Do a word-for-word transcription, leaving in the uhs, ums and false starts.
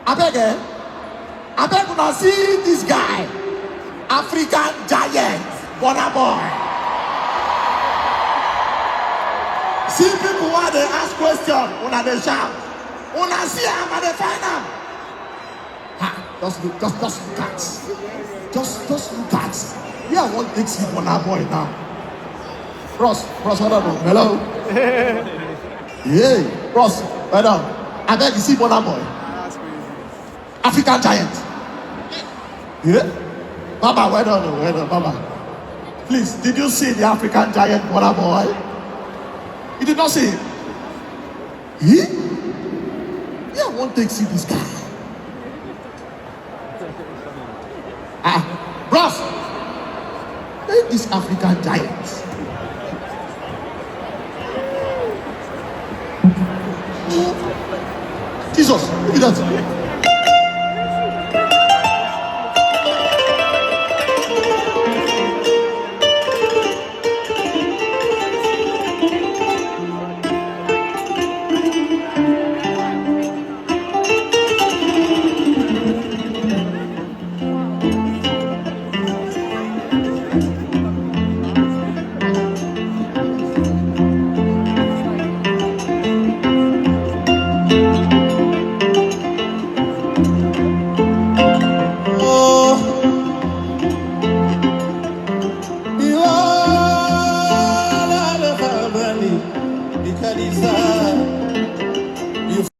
Abeg, eh? Abeg, una see this guy, African giant, Burna Boy. See people wey dey ask question, una dey shout. Una see am, I dey find am. Ha, just look, just, just look at, just, just look at. Yeah, I wan take see Burna Boy now. Bros, bros, hold on, hello. Hey, bros, hold on. Abeg, you see Burna Boy? African giant. Yeah. Baba, well done, oh, well done, Baba. Please, did you see the African giant, Burna Boy? You did not see him? He? Yeah, I wan take see this guy. Ah, bros, take this African giant. Jesus, look at that.